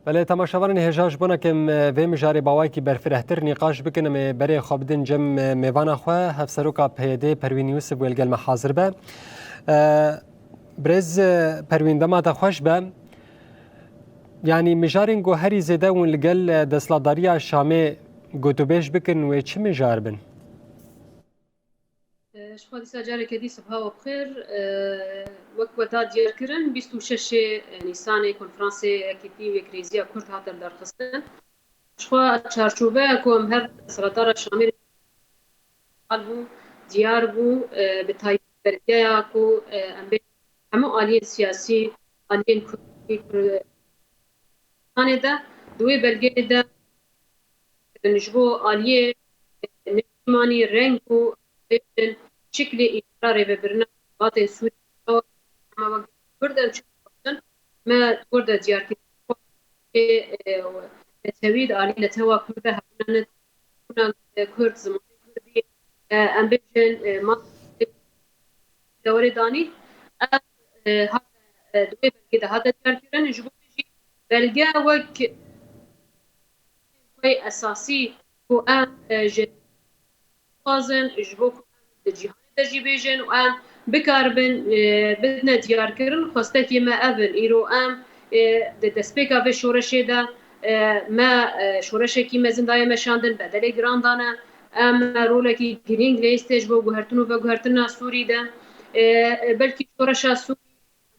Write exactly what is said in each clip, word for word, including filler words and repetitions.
Belê, temaşevanên hêja, ji bona ke em, e, vê mijarê bi awayekî berfirehtir nîqaş bikin, em ê berê xwe bidin cem, e, mêvana xwe, Hevseroka P Y D'ê Perwîn Yûsif wê li gel me hazir be. E, Birêz, e, Perwîn, dema te xweş be. Yanî mijarên ku herî zêde hûn li gel, e, desthilatdariya Şamê gotûbêj bikin, wê çi mijar bin? Ji xwe dîsa careke dî siha we bi xêr. Wek we da diyarkirin, bîst û şeş Nîsanê konferansê Yekîtî û Yekrêziya Kurd hate lidarxistin. Ji xwe çarçoveya ku em her seredara Şamê re bû, diyar bû, bi taybet belgeya ku em bê hemû aliyên siyasî, aliyên Kurdî, Kurdistanê de, di wê belgeyê de kirin. Ji bo aliyê niştimanî, reng û bêjin şiklê îdara rêvebirina welatên Sûrî, me wek Kurd em çi dixwazin, me di wir de diyarkirî netewî, di alî netewa Kurd de hebûna ne, hebûna Kurd, zimanê Kurdî, em bêjin, ma dewarê danî, ev, e, hate, e, di wê belgê de hate diyarkirin. Ji bo vê jî belge wek xwey esasî ku em, e, ji dixwazin, ji bo ku em di cîhanê de jî bêjin û em bikaribin, e, bidine diyarkirin, xwestekê me ev in. Îro em, e, di destpêka vê şoreşê de, e, me, e, şoreşekî mezin daye meşandin, bedelê giran dane. Em rolekî girîng lê ji bo guhertin û veguhertina Sûrî de, e, e, belkî şoreşa Sûrî,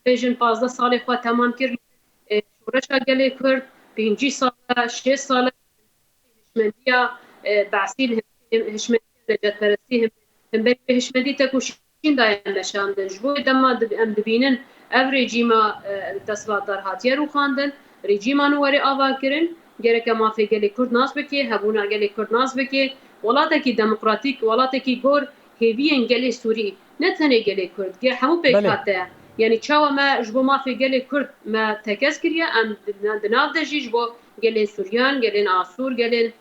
bêjin, pazdeh salê xwe temam kir. E, şoreşa gelê Kurd pêncî sal e, şêst sal e, hişmendiya, e, Be'sî li him-, hişmendiya necatperestî him-, himberî vê hişmendî tekoşîn daye meşandin. Ji bo vê dema dib-, em dibînin ev rejîma, e, desthilatdar hatiye rûxandin, rejîma nû were ava kirin, gereke mafê gelê Kurd nas bike, hebûna gelê Kurd nas bike, welatekî demokratîk, welatekî gor hêviyên gelê Sûrî, ne tenê gelê Kurd, ge hemû pêk Belê. hate. Yanî çawa me ji bo mafê gelê Kurd me tekez kiriye, em di, di nav de jî ji bo gelên Suryan, gelên Asûr, gelên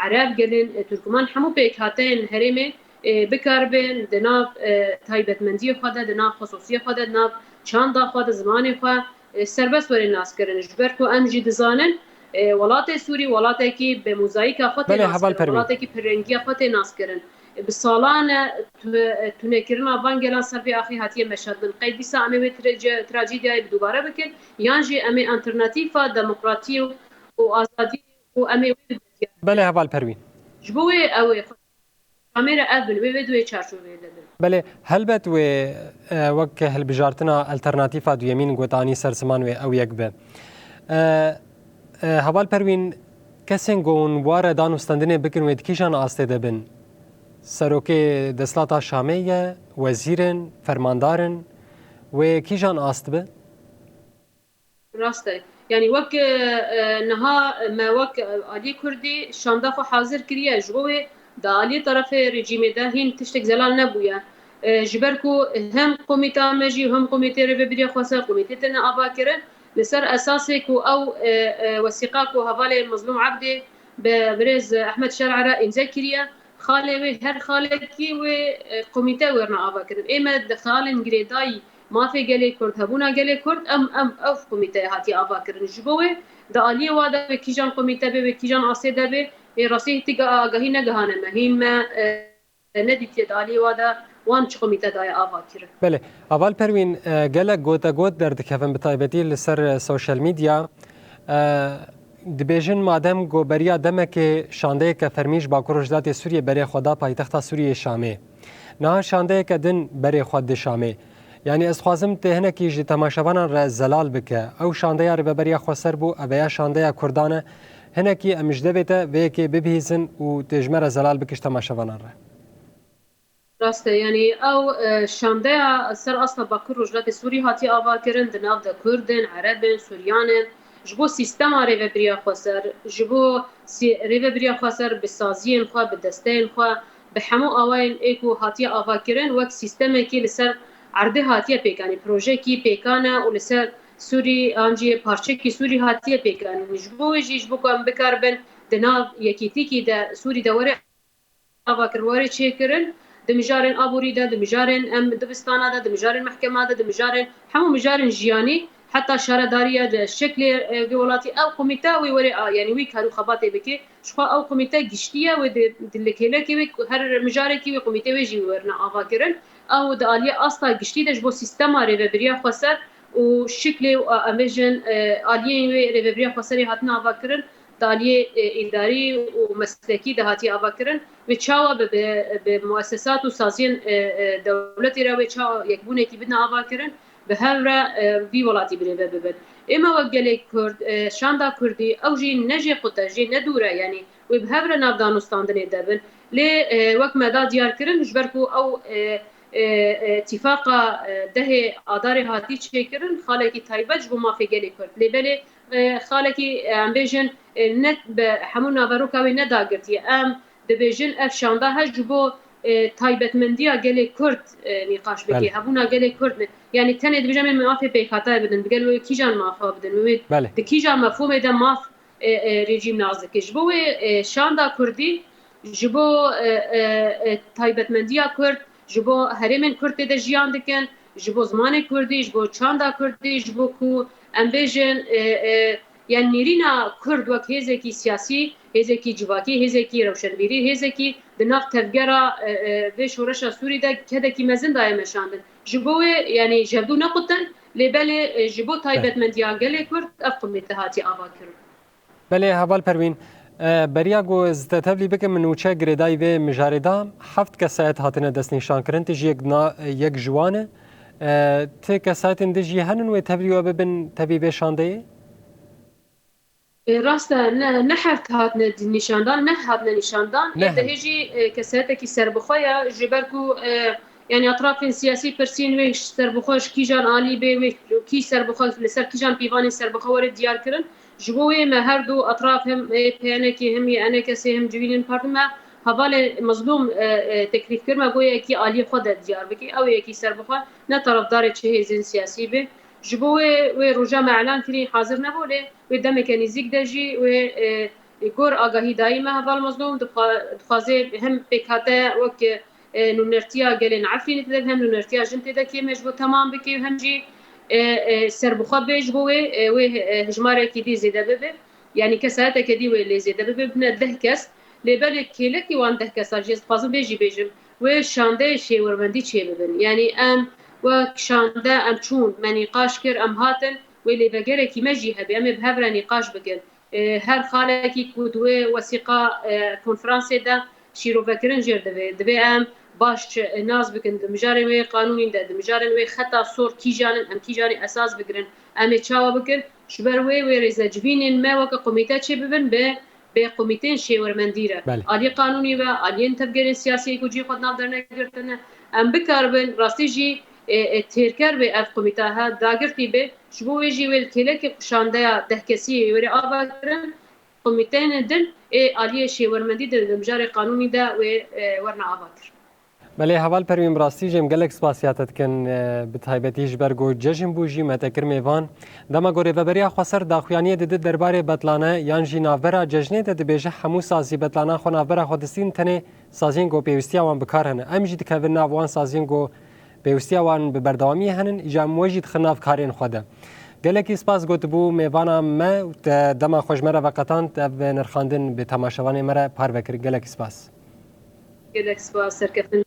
Ereb, gelên, e, Turkman hemû pêkhateyên herêmê, e, bikaribin di nav, e, taybetmendiyê xwe de, di nav xisûsiyê xwe de, di nav çanda xwe de, zimanê xwe, e, serbest were naskirin. Ji ber ku em jî dizanin, e, welatê Sûrî welatekî bi mozayîka xwe tê Belê, Heval naskirin, Perwîn. welatekî pirrengiya xwe tê naskirin. Bi salan e tu-, tunekirina van gelan ser vê axê hatiye meşandin. Qey dîsa em ê wê trece-, trajediyayê bi dubare bikin, yan jî em ê alternatîfa demokratî û, û azadî û em ê wê bidin. Belê, Heval Perwîn. Ji bo wê ew ê xwe, Şamê re ev bin, wê, wê di wê çarçoveyê de bin. Belê, helbet wê, e, wek hilbijartina alternatîfa duyemîn gotanî ser ziman wê ew yek be. E, e, Heval Perwîn, kesên ku hûn wa re danûstendinê bikin, wê di kîjan astê de bin? Serokê Desthilata Şamê ye, wezîr in, fermandar in, wê kîjan ast be? Rast e. Yanî wek, e, e, niha me wek, e, aliyê Kurdî şanda xwe hazir kiriye. Ji bo wê di aliyê terefê rejîmê de hîn tiştek zelal nebûye. E, ji ber ku hem komîta me jî, hem komîtê rêvebiriya xweser, komîtê têne ava kirin, li ser esasê ku ew, e, e, wesîqa ku hevalê Mezlûm Ebdê bi birêz Ehmed Şer'a re îmze kiriye, xalê wê, her xalekî wê, e, komîte werine ava kirin. Ê me di xalên girêdayî mafê gelê Kurd, hebûna gelê Kurd, em, em, ev komîteye hatiye ava kirin. Ji bo wê di aliyê wa de wê kîjan komîte be, wê kîjan asê de be, ê rastî hîtî ga-, agahî negihane me. Hîn me, e, nedîtiye di aliyê wa de wan çi komîte daye ava kirin. Belê. Heval Perwîn, e, gelek gotegot derdikevin, bi taybetî li ser, e, sosyal medya. E, dibêjin madem ku beriya demekê şandeyeke fermî ji Bakur Rojhilatê Sûriyê berê xwe da paytexta Sûriyê Şamê, niha şandeyeke din berê xwe di Şamê. Yanî ez dixwazim tê hinekî ji temaşevanan re zelal bike. Ew şandeya Rêveberiya Xweser bû, ev ya şandeya Kurdan e. Hinekî em ji devê te vê yekê bibihîzin û tê ji me re zelal bike ji temaşevanan re. Rast e, yanî ew, e, şandeya ser asta Bakur Rojhilatê Sûrî hatiye avakirin, di nav de Kurd in, Ereb in, Suryan in. Ji bo sîstema Rêvebiriya Xweser, ji bo sî-, Rêvebiriya Xweser bi saziyên xwe, bi desteyên xwe, bi hemû awayên ê ku hatiye avakirin, wek sîstemekî li ser erdê hatiye pêkanî, projekî pêkan e û li ser Sûrî, an jî parçekî Sûrî hatiye pêkanî. Ji bo wê jî, ji bo ku em bikaribin di nav yekîtîkî de Sûrî de were avakirin, were çêkirin, di mijarên aborî de, di mijarên em dibistana de, di mijarên mehkema de, di mijarên hemû mijarên jiyanî, heta şaredariya, di şeklê, e, vê welatî ew komîte wê were, a, yanî wî kar û xebatê bike. Jixwe ew komîte giştî ye, wê di, di li kêlekê wê, her mijarekî wê komîtê wê jî werine avakirin. Ew di aliyê asta giştî de ji bo sîstema rêvebiriya xweser û şiklê û, a, em bêjin, e, aliyên wê rêvebiriya xweserê hatine avakirin, di aliyê, e, îdarî û meslekî de hatiye avakirin. Wê çawa bi, bi, bi muessesat û saziyên, e, e, dewletê re wê çawa yekbûnekî bidine avakirin, bi hev re, e, vî welatî birêve bibin. Ê me wek gelê Kurd, e, şanda Kurdî, ew jî ne jê qut e, jê ne dûr e, yanî wê bi hev re nav danûstandinê de bin. Lê, e, wek me da diyar kirin, ji ber ku ew, e, e, e, tîfaqa, e, dehê Adarê hatî çêkirin, xalekî taybet ji bo mafê gelê Kurd. Lê belê, e, xalekî, e, em bêjin, e, ne bi hemû naveroka wê nedagirtiye. Em dibêjin ev şanda he ji bo, e, taybetmendiya gelê Kurd, e, nîqaş bike, Belê. hebûna gelê Kurd ne. Yanî tenê dibêjin em ê mafê pêkhatayê bidin, bi gel wê kîjan mafa bidin, wê Belê. di kîjan mefhûmê de maf, e, e, rejîm nas dike. Ji bo wê, e, şanda Kurdî, ji bo, e, e, e, taybetmendiya Kurd, ji bo herêmên Kurd tê de jiyan dikin, ji bo zimanê Kurdî, ji bo çanda Kurdî, ji bo ku em bêjin, e, e, yani nêrîna Kurd wek hêzekî siyasî, hêzekî civakî, hêzekî rewşenbîrî, hêzekî di nav tevgera, e, e, vê şoreşa Sûrî de kedekî mezin daye meşandin. Ji bo wê, yani ji hevdû nequtin, lê belê, e, ji bo taybetmendiya gelê Kurd ev komîte hatiye avakirin. Belê, Heval Perwîn, e, beriya ku ez te tevlî bikim, min nûçe girêdayî vê mijarê da, heft kesayet hatine destnîşankirin, tu jî yek na-, yek ji wan e. E, ti kesayetên din jî henin wê tevlî we bibin tevî vê şandeyê? E, rast e, ne, ne heft hatine di-, nîşandan, ne hatine nîşandan. Ê Neh. dehê jî, e, kesayetekî serbixwe ye, ji ber ku, e, yani etrafên siyasî pirsîn wê serbixwe ji kîjan alî bê, wê kî serbixwe, li ser kîjan pîvanên serbixwe were diyar kirin. Ji bo wê me her du etraf, hem, e, P N K, hem yê E N K S, hem Civînên Partî, me hevalê Mezlûm, e, e, teklîf kir, me got yekî aliyê xwe de diyar bike, ew yekî serbixwe, ne tarafdarê çi hêzên siyasî be. Ji bo wê, wê roja me elan kirî hazir nebû, lê wê demeke nêzîk de jî wê, e, gor agahî dayî me heval Mezlûm, dixwa-, dixwaze hem pêkhate wek, e, nûnertiya gelên Efrînê tê de, hem nûnertiya jin tê de kêm e, ji bo temam bike û hem jî, e, e, serbixwe bê, ji bo wê, e, wê, e, hejmarekî dî zêde bibe. Yani kesayeteke dî wê lê zêde bibe, bine deh kes. Lê belê kêlekî wan deh kesan jî ez dixwazim vê jî bêjim. Wê şandeyê şêwermendî çêbibin. Yani em wek şande em çûn, me nîqaş kir, em hatin, wê lêvegerekî me jî hebe, em ê bi hev re nîqaş bikin. E, her xalekî ku di wê wesîqa, e, konferansê de şîrovekirin jêr divê. Divê em baş, e, nas bikin di mijarên wê qanûnî de, di mijarên wê xeta sor kîjan in, em kîjanê esas bigirin, em ê çawa bikin. Ji ber wê, wê rêzecivînên me weke komîte çêbibin bi, bi komîteyên şêwermendî re. Belê. Aliyê qanûnî ve, aliyên tevgerên siyasî ku cihê xwe di nav dernegirtine, em bikaribin rastî jî, e, e, têrker be ev komîte he, dagirtî be. Ji bo wê jî wê li kêlekê ku şandeya deh kesî were ava kirin, komîteyên din ê aliyê şêwermendî de di mijarê qanûnî de wê, e, werine ava kir. Belê, Heval Perwîn, bi rastî jî em gelek spasiya te dikin, e, bi taybetî ji ber ku cejn bû jî me te kir mêvan. Dema ku Rêveberiya Xweser daxuyaniyê dide derbarê betlane yan jî navbera cejnê de dibêje hemû sazî betlana xwe navbera xwe distîn, tenê saziyên ku pêwîstiya wan bi kar hene. Em jî dikevin nav wan saziyên ku pêwîstiya wan bi berdewamiyê henin, îca em we jî dixin nav karên xwe de. Gelekî spas gotibû mêvana me û te dema xwe ji me re veqetand, ev nirxandin bi temaşevanê me re parve kir. Gelekî spas. Gelek spas, serkeftin.